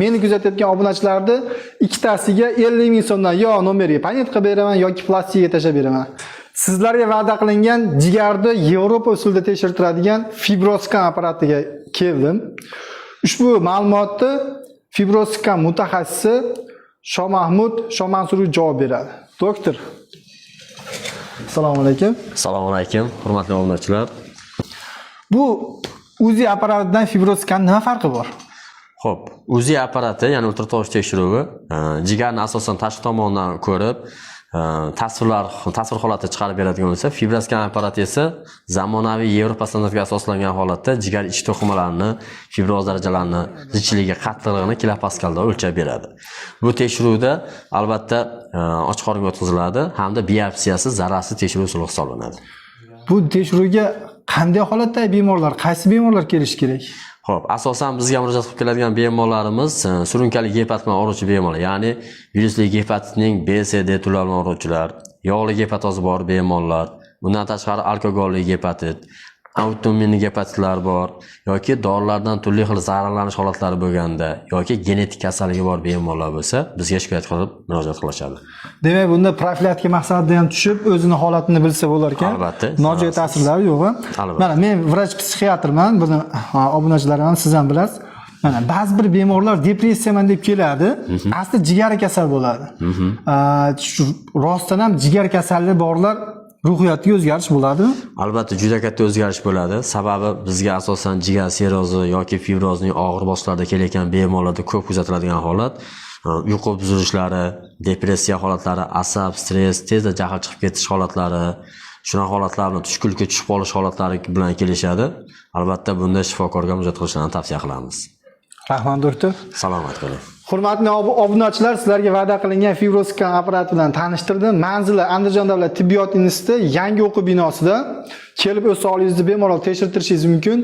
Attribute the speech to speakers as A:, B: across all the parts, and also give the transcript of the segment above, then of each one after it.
A: Meni kuzatayotgan obunachilarni ikkitasiga 50 ming so'mdan yo nomerga panet qilib beraman yoki plastikga tashlab beraman. Sizlarga va'da qilingan jigarni Yevropa usulida tekshirtiradigan fibroskan apparatiga keldim. Ushbu ma'lumotni fibroskan mutaxassisi Shomahmud Shomansurov javob beradi. Doktor. Assalomu alaykum.
B: Assalomu alaykum, hurmatli obunachilar.
A: Bu UZI apparatidan fibroskan nima farqi bor?
B: Xo'p, UZI apparati, ya'ni ultratovush tekshiruvi, jigarni asosan tashqi tomondan ko'rib, tasvirlar tasvir holatida chiqarib beradigan bo'lsa, fibroskan apparati esa zamonaviy Yevropa standartiga asoslangan holatda jigar ichki to'qimalarini fibroz darajalarini, zichligi, qattiqligini kilopaskalda o'lchab beradi. Bu tekshiruvda albatta och qoringa o'tkaziladi hamda biopsiyasiz zararsiz tekshiruv usuli hisoblanadi.
A: Bu tekshiruvga qanday holatdagi bemorlar, qaysi bemorlar kelishi kerak?
B: Xo'p, asosan bizga murojaat qilib keladigan bemorlarimiz surunkali gepatit bilan og'ruvchi bemorlar, ya'ni virusli gepatitning B, C, D turlari bilan og'ruvchilar, yog'li gepatozi bor bemorlar, bundan tashqari alkogolli gepatit, autoimmun gepatitlar bor yoki dorilardan turli xil zararlanish holatlari bo'lganda yoki genetik kasalligi bor bemorlar bo'lsa, bizga shikoyat qilib murojaat qilishadi.
A: Demak, bunda profilaktika maqsadida ham tushib, o'zini holatini bilsa bo'lar ekan.
B: Albatta.
A: Nojo'ya ta'sirlari yo'q.
B: Albatta.
A: Mana men vrach psixiatrman, buni obunachilar ham, siz ham bilasiz. Mana ba'zi bir bemorlar depressiyaman deb keladi. Asli jigari kasal bo'ladi. Shu rostdan ham jigar kasalligi borlar ruhiyatiga o'zgarish bo'ladimi?
B: Albatta, juda katta o'zgarish bo'ladi. Sababi bizga asosan jigar sirrozi yoki fibrozning og'ir bosqichlarida kelayotgan bemorlarda ko'p kuzatiladigan holat uyqu buzilishlari, depressiya holatlari, asab, stress, tezda jahl chiqib ketish holatlari, shunaqa holatlar bilan tushkunlikka tushib qolish holatlari bilan kelishadi. Albatta, bunda shifokorga murojaat qilishlarini tavsiya qilamiz.
A: Rahmat, doktor.
B: Salomat bo'ling.
A: Hurmatli obunachilar, sizlarga va'da qilingan fibroskan apparati bilan tanishtirdim. Manzili Andijon davlat tibbiyot instituti yangi o'quv binosida. Kelib o'z sog'lig'ingizni bemalol tekshirtirishingiz mumkin.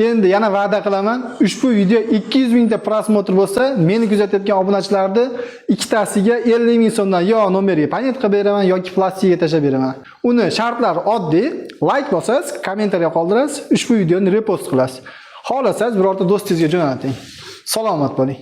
A: Endi yana va'da qilaman, ushbu video 200 mingta просмотр bo'lsa, meni kuzatayotgan obunachilarni ikkitasiga 50 ming so'mdan yo nomerga panet qilib beraman yoki plastikga tashlab beraman. Uni shartlari oddiy: layk bosasiz, kommentariya qoldirasiz, ushbu videoni repost qilasiz. Xohlasangiz birorta do'stingizga jo'nating. Salomat bo'ling.